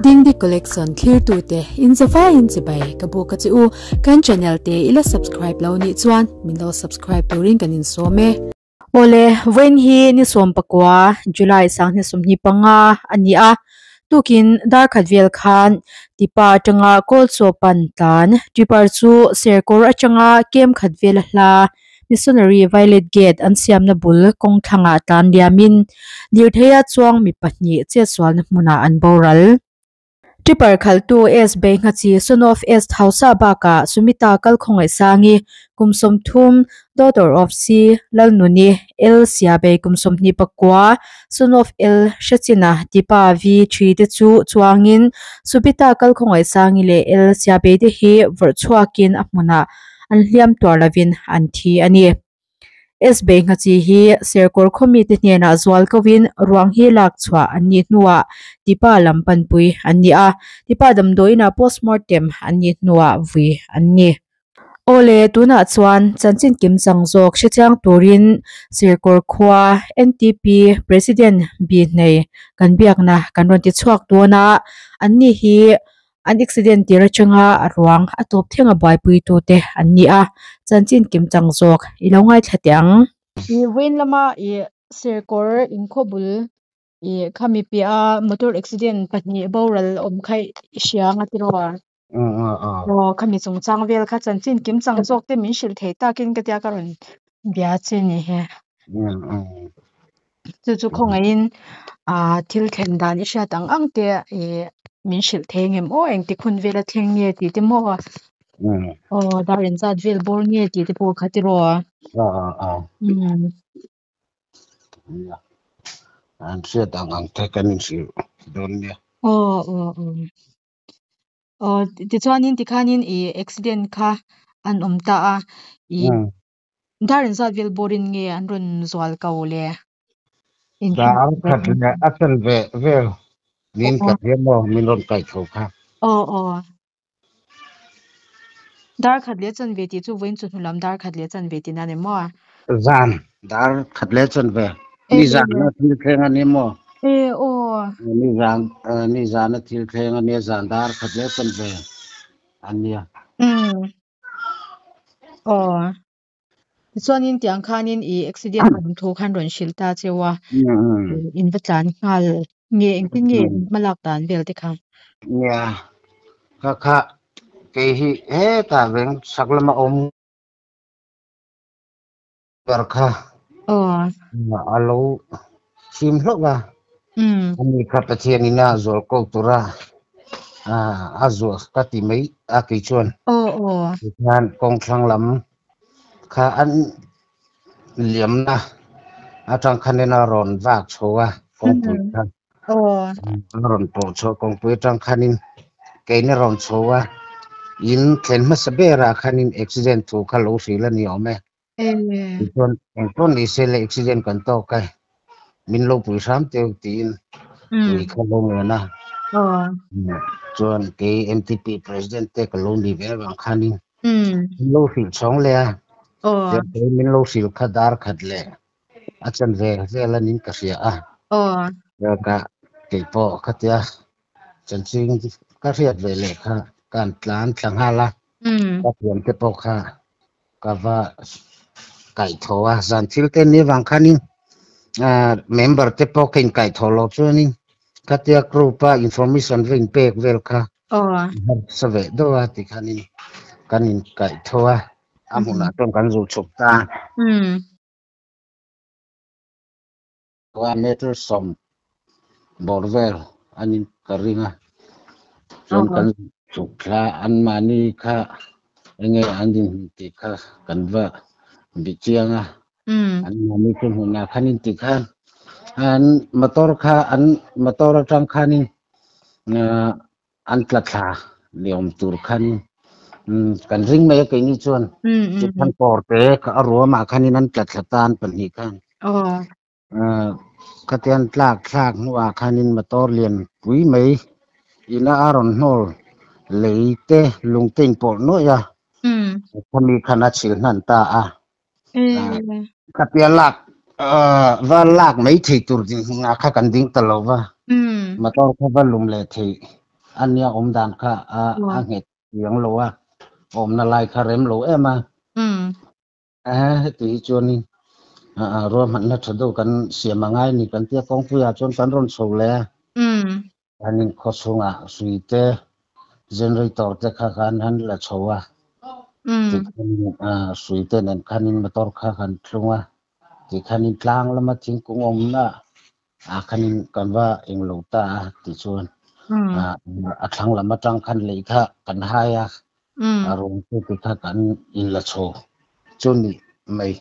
Dingdi Collection thlirtute in zavaiin chibai ka buk a che u. Kan channel te i la subscribe lo nih chuan min lo subscribe turin kan insawm e. Awle, vawiin hi ni 19 July 2025 a ni a, tukin darkhat vel khan Tipa atanga Kawlchaw pan tlan Tipper chu Serkawr atanga kem khat vel a hla Missionary Violet Gate an siamna bul kawng thlangah tlan liamin lirtheia chuang mi pahnih chetsualna hmunah an boral. Tipper khalhtu S Beihnghachi son of S Thausa bakah Sumita Kalkhawngaihsangi kum 30, daughter of C Lalnuni L Siabei kum 29, son of L Hrechina Tipa V thi te chu chuangin Subita Kalkhawngaihsangi leh L Siabei te hi vawrh chhuakin a hmunah an hliam tuar lovin an thi a ni. S Beihnghachi hi Serkawr khawmite hnenah zual kovin ruang hi lak chhuah an nih hnuah Tipa lam panpui an ni a, Tipa damdawiinah postmortem an nih hnuah vui an ni. Awle, tunah chuan chanchin kim chang zawk hrechiang turin Serkawr khua NTP President Bihnei kan biakna kan rawn ti chhuak dawn a, anni hi An accident tir atanga a ruang a tawp thleng a buaipui tute an ni a, chanchin kim chang zawk i lo ngaithla teh ang. Ih vawiin lama ih serkawr inkhaw bul ih khami piah a motor accident pahnih boral awm kha i hria ang a tiraw a? Aw khami chungchang vel kha chanchin kim chang zawk te min hrilh thei takin ka tia ka rawn bia che ni hi. Chu chu khawngaihin ah thil thlen dan i hriat ang ang te ih min hrilh thei ngem aw engtik hun vela thleng nge tih te maw aw dar engzat vel bawr nge tih te pawh kha tiraw An hriat ang ang te kan inhrilh dawn nia. Aw aw aw. Aw tichuanin tikhanin ih accident kha an awm ta a ih Dar in zat vel bawrin nge an rawn zual ko le? Dar khat leh a tel ve vel niin ka hria maw min rawn kaih tho kha. Aw aw. Dar khat leh chanve tih chu vawiin chu hnulam dar khat leh chanve tihna a ni maw? Zan dar khat leh chanve. Ni zan a thil thleng a ni maw? E aw. Ni zan ni zan a thil thleng a nia zan dar khat leh chanve a nia. Aw. Tichuanin tiang khanin i accident awm thu khan rawn hrilh ta cheu a, in va tlan nghal nge engtin nge hmalak dan vel te kha? Nia, kha kha kei hi hetah veng chhak lama awm ber kha a lo thim hlauh a, ani kha Pathianin a zual ko tura a zuah ka ti mai a kei chuan tikhian kawng thlang lam kha an liamna atang khanin a rawn vak chho a kawngpui kha a rawn pawh chho kawngpui atang khanin keini rawn chho a in thlen hmasa berah khanin accident thu kha lo hrilh a ni awm e. Tichuan engpawh ni se le accident kan tawk a, min lo pui hram teu tiin pui kha lo ngen a. Chuan kei MTP President te ka lo ni ve avang khanin min lo hrilh chhawng leh a. Chuan kei min lo hrilh kha dar khat leh a chanve vel anin ka hria a. Ka keipawh khatia chanchin ka hriat ve leh kha ka han tlan thla nghal a. Ka thiante pawh kha ka va kaih tho a, zan thil te ni avang khanin member te pawh ka inkaih tho lo chuanin khatia group a information va inpek vel kha harsa ve deuh a tikhanin kan inkaih tho a, a hmunah chuan kan zul chhuk ta. Meter 10 bawr vel anin ka ring a, chuan kan chhuk thla anmahni kha enge an dinhmun tih kha kan va bih chiang a, anmahni chu hmunah khanin tih khan an motor kha an motor atang khanin an tla thla ni awm tur khan kan ring mai a keini chuan tikhan kawr te kha a ruamah khanin an tla thla ta an pahnih khan. Khatian tlak thlak hnuah khanin motor lian pui mai ina a rawn hnawl lei te lung te inpawlh nuaih a, khami khan a chhil hnan ta a. Khatia lak va lak mai thei tur dinhmunah kha kan ding ta lo va, motor kha va lum leh thei. Ania awm dan kha a a nghet chiang lo a, awmna lai kha rem lo em a. A heti hi chuanin ruahmanna tha deuh kan siam a ngai ni kan tia kawngpuiah chuan kan rawn chho leh a. Kan in khaw chhungah hrui te generator te kha khan han la chho a. Tikhanin hrui te nen khanin motor kha kan thlung a. Tikhanin tlang lama thingkung awmna ah khanin kan va englo ta a tichuan a thlang lam atang khan lei kha kan hai a, a ruang chu ti kha kan inla chho chu ni mai.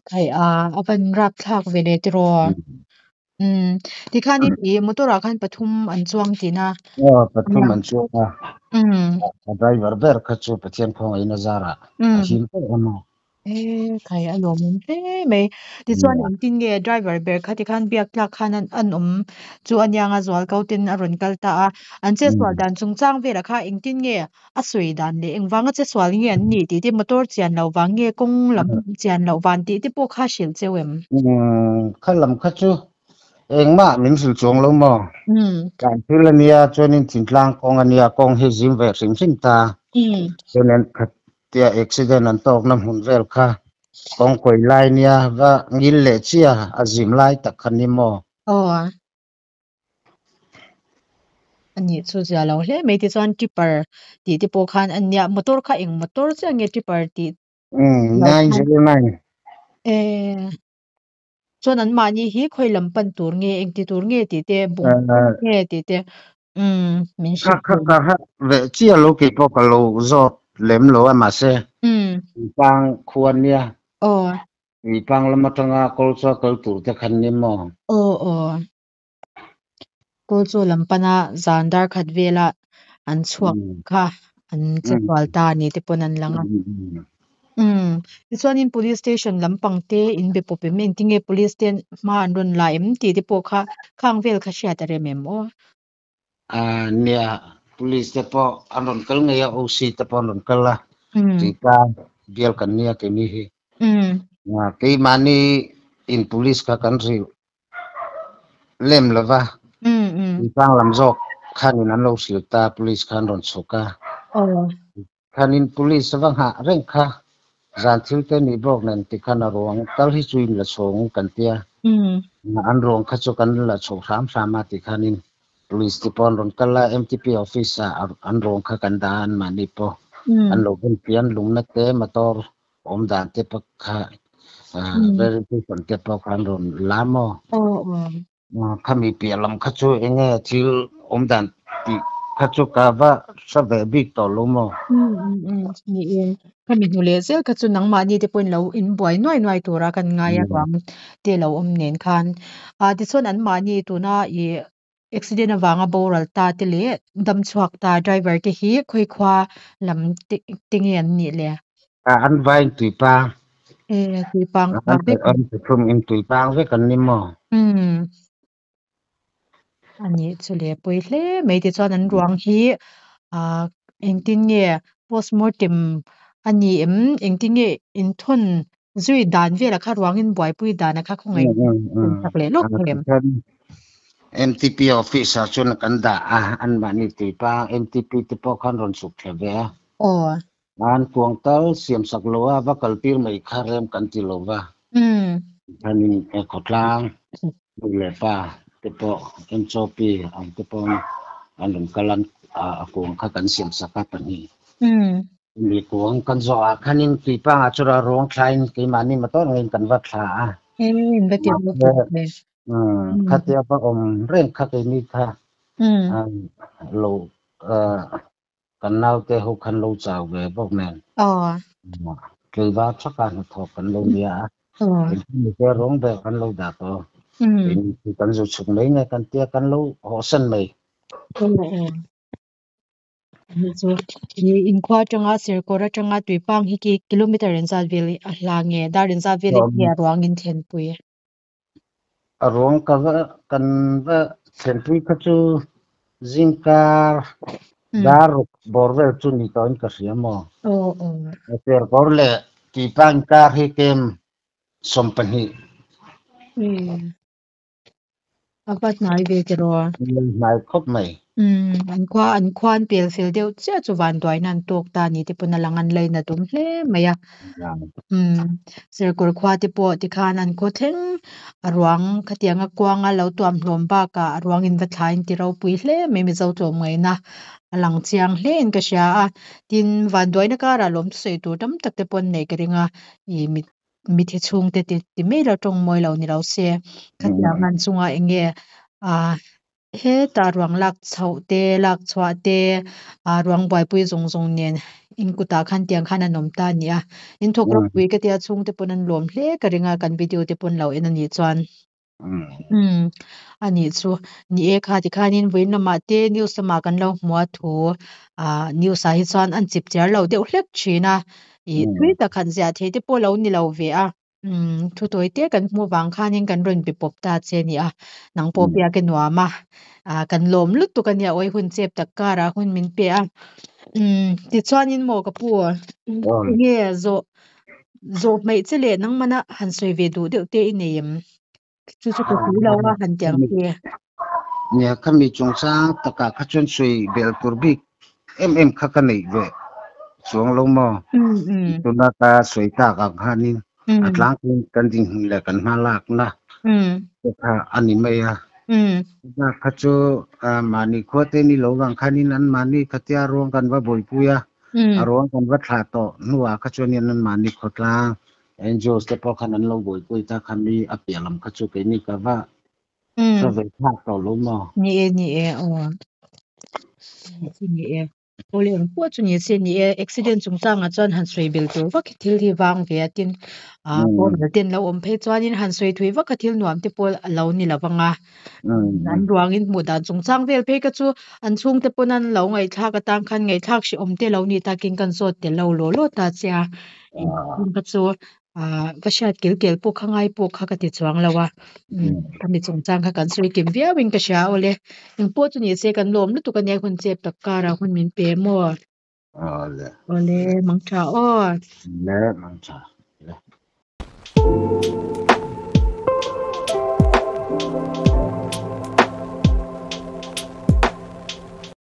Khai a, a van rapthlak ve le tiraw. Tikhanin i motor ah khan pathum an chuang tihna. Aw, pathum an chuang a. A driver ber kha chu Pathian khawngaihna zarah a him ber a maw. E khai a lawmawm hle mai. Tichuan engtin nge driver ber kha tikhan biak tlak khan an awm chu anianga zual ko ten a rawn kal ta a. An chetsual dan chungchang velah kha engtin nge a sawi dan leh engvanga chetsual nge an nih tih te motor chian loh vang nge kawng lam chian loh van tih te pawh kha hrilh cheu em? Kha lam kha chu engmah min hrilh chuang lo maw? Tlan thil ania chuanin thingtlang kawng ania kawng hi zim ve hrim hrim ta. Chuanin kha Tia accident an tawkna hmun vel kha kawng kawi lai nia va ngil leh chia a zim lai tak kha ni maw? Aw. A nih chu zia lo hle mai tichuan tipper tih te pawh khan a nia motor kha eng motor chiah nge tipper tih Umm 909. E chuan an mahni hi khawi lam pan tur nge engti tur nge tih te bung nge tih te umm min hrilh kha kha kha ve chiah lo kei pawh ka lo zawt lem lo a mahse Tuipang khua nia aw Tuipang lam atanga Kawlchaw kal tur te khan ni maw? Aw aw Kawlchaw lam pana zan dar khat vela an chhuak kha an che kual ta ni te pawn an lang a. Umm tichuanin police station lampang te in be pawp em engtinge police te hma an rawn la em tih te pawh kha khang vel kha hriat a rem em aw. A nia police te pawh an rawn kal ngei a OC te pawh an rawn kal a tih bial kan nia keini hi. Keimahni in police kha kan ri lem lova tlang lam zawk khanin an lo hrilh ta police khan rawn chhuk a khanin police va nghah reng kha zan thil te nih bawk nen tikhan a ruang tal hi chu in la chhawng kan tia an ruang kha chu kan la chho hram hram a tikhanin police te pawh an rawn kal a MTP office ah an ruang kha kan dah a an mahni pawh an lo bun pian lungna te motor awm dan te pawh kha verification te pawh khan rawn la maw? Khami piah lam kha chu eng nge thil awm dan tih kha chu ka va hre ve bik tawh lo maw? Ni e, khami hnu leh zel kha chu nangmahni te pawhin lo in buai nuai nuai tura kan ngai a ruang te lo awm nen khan. Tichuan anmahni tuna ih accident avanga boral ta te leh dam chhuak ta driver te hi khawikhua lam te te nge an nih le? An vain tuipang. E tuipang khua vek. An pathum in tuipang vek an ni maw? Umm. A nih chu le pawi hle mai tichuan an ruang hi ah engtin nge postmortem a ni em? Engtin nge inthawn Zui dan velah kha ruangin buaipui dana kha khawngaih sak leh lawk em? MTP office ah chuan kan dah a, anmahni tuipa MTP te pawh khan rawn chhuk thla ve a. Aw. An kuang tal siam sak lo a, va kal tir mai kha rem kan ti lo va. Khanin khawtlang nu leh pa te pawh MCOP ang te pawh an rawn kal a, a kuang kha kan siam sak a pahnih. Mi kuang kan zawh ah khanin tuipangah chu ra ruang thlain keimahni motor ngeiin kan va thla a. In va ti ropui ve. Khatia va awm reng kha keini kha lo kan naute ho khan lo chau ve bawk nen. Tlaivar thaka hnathawk kan lo nia a. Engtin ruang ber kan lo dah tawh. Kan zu chhuk mai nge kan tia kan lo hawhsan mai. Chu inkhua atanga Serkawr atanga Tuipang hi ki kilometer engzat vel a hla nge dar engzat vel nge a ruang in thlenpui? A ruang ka va kan va thlenpui kha chu zingkar dar ruk bawr vel chu ni tawhin ka hria maw? Serkawr leh Tuipang inkar hi kem 20. A va hnai ve tiraw? Hnai khawp mai. Umm an khua an khua an pel fel deuh chiah chu vanduaina an tawk ta ni te pawn a lang an lainat awm hle mai a. Umm Serkawr khua te pawh tikhan an khaw thleng a ruang khatianga kuanga lo tuam hlawm bakah a ruang in va thlai in ti ropui hle mai Mizo tlawmngaihna a lang chiang hle in ka hria a. Tin vanduaina karah lawm sawi tur tam tak te pawn nei ka ring a ih mit Mithi chhungte ti ti mai lo tawng mawi lo ni lo se khatiang an chunga eng nge ah heta ruang lak chhoh te lak chhuah te ah ruang buaipui zawng zawng nen in kutah khan tiang khan an awm ta a ni a in thawk ropui ka tia chhungte pawn an lawm hle ka ring a kan video te pawn lo en a nih chuan. Umm a nih chu ni e kha tikhanin vawiin lamah te news lamah kan lo hmu a thu ah news ah hi chuan an chip chiar lo deuh hlek thin a ih thui tak han ziah thei te pawh lo ni lo ve a umm thu tawi te kan hmuh vang khanin kan rawn be pawp ta che a ni a nang pawh biak i nuam a ah kan lawm lutuk a nia awi hun chep tak karah hun min pe a umm tichuanin maw ka pu enge zawh Zawh hmeih che leh nangmana han sawi ve duh deuh te i nei em? Chu chu ka sawi lo a han ti ang che. Nia, khami chungchang takah kha chuan sawi bel tur bik em em kha ka neih ve chuang lo maw? Tuna ka sawi tak ang khanin a tlangpuiin kan dinhmun leh kan hma lakna te kha a ni mai a. Chubak kha chu mahni khua te ni lo vang khanin anmahni khatia ruang kan va buaipui a, A ruang kan va thlah tawh hnuah kha chuanin anmahni khawtlang NGOs te pawh khan an lo buaipui ta kha mi a piah lam kha chu keini ka va hre ve thlak tawh lo maw? Ni e, ni e, aw. Ni e. Aw le eng pawh chu ni se ni e, accident chungchangah chuan han sawi bel tur vak hi thil hi vang ve a tin ah boral ten lo awm phei chuanin han sawi thui vak a thil nuam te pawh a lo ni lo vang a. An ruangin hmuh dan chungchang vel phei kha chu an chhungte pawn an lo ngaihthlak atang khan ngaihthlak hrehawm te lo ni takin kan zawt tel lo law law ta che a. Engkim kha chu ah ka hriat kel kel pawh kha ngai pawh kha ka ti chuang lo a. Khami chungchang kha kan sawi kim viau in ka hria awle. Engpawh chu ni se kan lawm lutuk ania hun chep tak karah hun min pe maw? Awle. Awle, mangtha aw. Le, mangtha.